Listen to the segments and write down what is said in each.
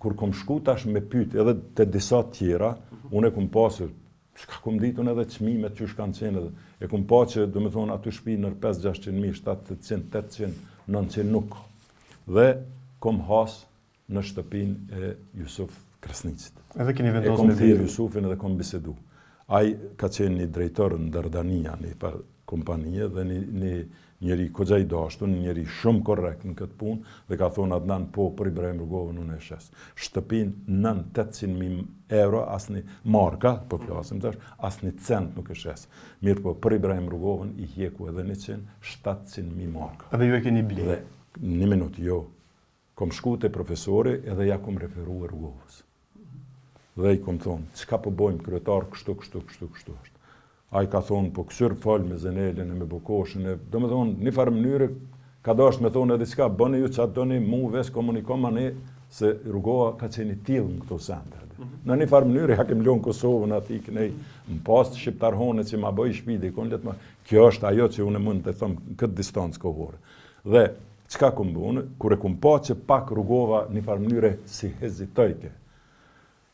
Kur kom shku tash me pyt edhe te disa tjera, unë e kom pa se çka kom ditun edhe çmimet qysh kanë qenë edhe e kom pa që domethonë aty shpi nër 5-600 mijë, 700, 800, 900 nuk ka. Dhe kom has në shtëpinë e Jusuf Krasniqit. Edhe keni E vendosur kom me thirr blerë. Jusufin edhe kom bisedu. Ai ka qenë një drejtor në Dardania, një farë kompanie dhe një, një njeri koxha i dashtun, një njeri shumë korrekt në këtë punë dhe ka thonë Adnan po për Ibrahim Rugovën unë e shes. Shtëpinë nën 800.000 euro, asnjë marka, po flasim tash, asnjë cent nuk e shes. Mirë po për Ibrahim Rugovën i hjeku edhe 100, 700.000 marka. Edhe ju e keni blerë. Dhe një minutë, jo. Kom shku te profesori edhe ja kom referu Rugovës. Dhe i kom thonë, çka po bojmë kryetar, kështu, kështu, kështu, kështu është. Ai ka thonë, po këqyr fol me Zenelin e me Bukoshin, e, do me thonë, një farë mënyre, ka dasht me thonë edhe çka, bëni ju ça doni, mu veç komunikom ma ne, se Rugova ka qenë i tillë në këto sende. Mm -hmm. Në një farë mënyre, ja kem lonë Kosovën aty kënej, në pas të shqiptarhone që ma bëj shpi, dikon letë ma, kjo është ajo që unë mund të them në këtë distancë kohore. Dhe, çka kom bo unë, kur e kom pa që pak Rugova një farë mënyre si hezitojke,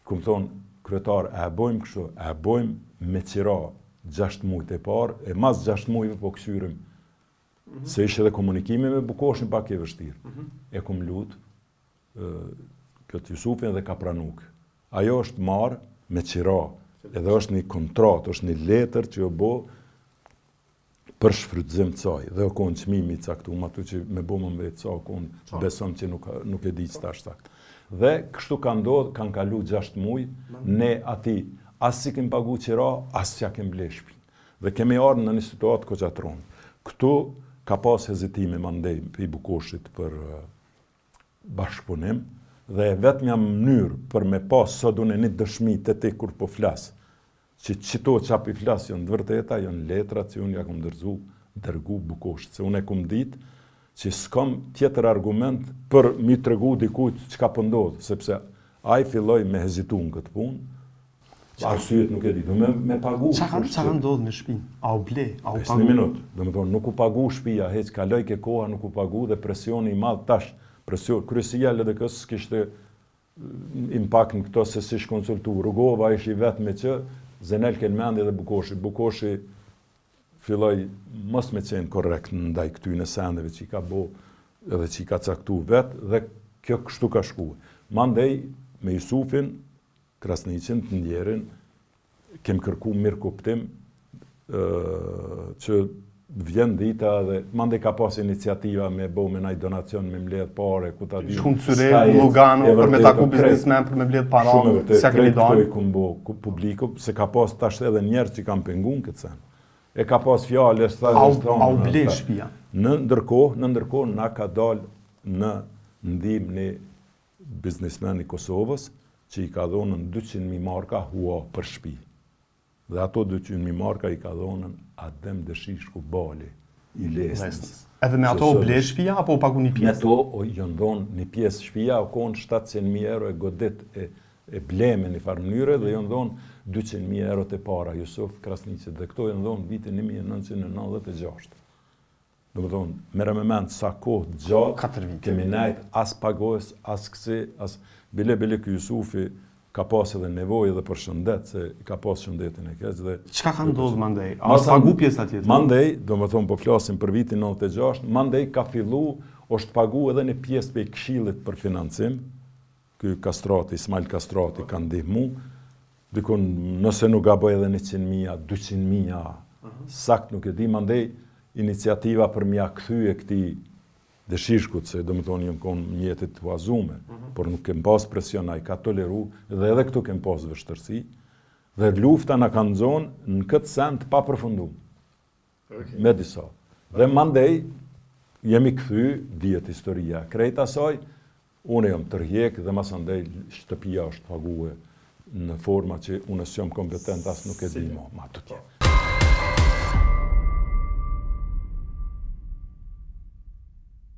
kom thonë, kryetar, a e bojmë kështu, a e bojmë me qira 6 mujt e parë, e mas 6 mujve po këqyrim, mm -hmm. se ishte edhe komunikimi me Bukoshin pak e vështirë. Mm -hmm. E kom lut këtë Jusufin dhe ka pranu. Ajo është marrë me qira, edhe është një kontratë, është një letër që u bo për shfrytëzim të saj dhe o konë çmimi i caktuar aty që me bo më vetë sa o konë besom që nuk, nuk e di që tash sakt. Dhe kështu ka ndodhë, kanë kalu 6 muj, ne ati as si kem pagu qira, as që ja kem ble shpinë. Dhe kemi ardhë në një situatë koxha t'ronë. Këtu ka pas hezitime mandej prej Bukoshit për bashkëpunim dhe e vetmja mënyrë për me pas sot unë një dëshmi të ti kur po flas, që qito që po i flas janë të vërteta, janë letrat që unë ja kom dërzu, dërgu Bukoshit, se unë e kom ditë që s'kom tjetër argument për mi tregu dikujt çka po ndodh, sepse ai filloi me hezitu në këtë punë, arsyet nuk e di, do me, me pagu. Çka ka çka ka ndodhur me shtëpinë? A u ble? A u Pes pagu? një minut, do me thonë, nuk u pagu shtëpia, hiç kaloi ke koha, nuk u pagu dhe presioni i madh tash, presion, kryesia e LDK-s kishte impakt në këto se si konsultu. Rugova ish i vetmi që Zenel Kelmendi dhe Bukoshi. Bukoshi filloi mos me qenë korrekt ndaj këtyne sendeve që i ka bo edhe që i ka caktu vet dhe kjo kështu ka shku. Mandej me Jusufin, Krasniqin, të ndjerin, kem kërku mirëkuptim që vjen dita dhe mandej ka pas iniciativa me bo me naj donacion, me mbledh pare, ku ta di. Shku në Cyre, Lugano, për me taku biznesmen, për me mbledh para, Shumë e vërtet, s'ja kemi krejt këto dalë. i kum bo ku- publiku, se ka pas tash edhe njerëz që kanë pengu në këtë sen. E ka pas fjalë, e tha, A u, e thonë, a u ble tha. shtëpia? Në ndërkohë, në ndërkohë na ka dal në ndihmë një biznesmen i Kosovës që i ka dhonën 200.000 marka hua për shtëpi. Dhe ato 200.000 marka i ka dhonën Adem Deshishku Bali i Lesnës. Edhe me ato Se u ble sot- shtëpia apo u pagu një Me pjesë? to o, janë dhonë një pjesë shtëpia, u konë 700.000 euro e godit e, e bleme në farë mënyre dhe janë dhonë 200.000 euro të para Jusuf Krasniqit dhe këto janë dhonë vitin 1996. Do më thonë, merre me mend sa kohë të gjatë, Katër vite. kemi nejt as pagohes, as kësi, as... Bile, bile ky Jusufi ka pas edhe nevojë edhe për shëndet, se ka pas shëndetin e keq dhe Çka ka ndodhur mandej? A Masa- është pagu pjesa tjetër? Mandej, do më thonë, po flasim për vitin 96, mandej ka fillu, është pagu edhe një pjesë prej këshillit për financim, ky Kastrati, Ismail Kastrati ka ndihmu, dikun nëse nuk gaboj edhe 100.000, 200.000, sakt nuk e di, mandej iniciativa për m'ja kthye këtij Deshishkut, se do më thonë jënë konë mjetet të huazume, por nuk kem pas presion, ai ka toleru, dhe edhe këtu kem pas vështërsi, dhe lufta na ka nxonë në këtë sen të pa përfundum. Me disa. Dhe mandej, jemi kthy, dihet historia krejt asaj, unë jam tërhjek dhe masandej shtëpia është pague në forma që unë s'jam kompetent as nuk e di mo, ma tutje.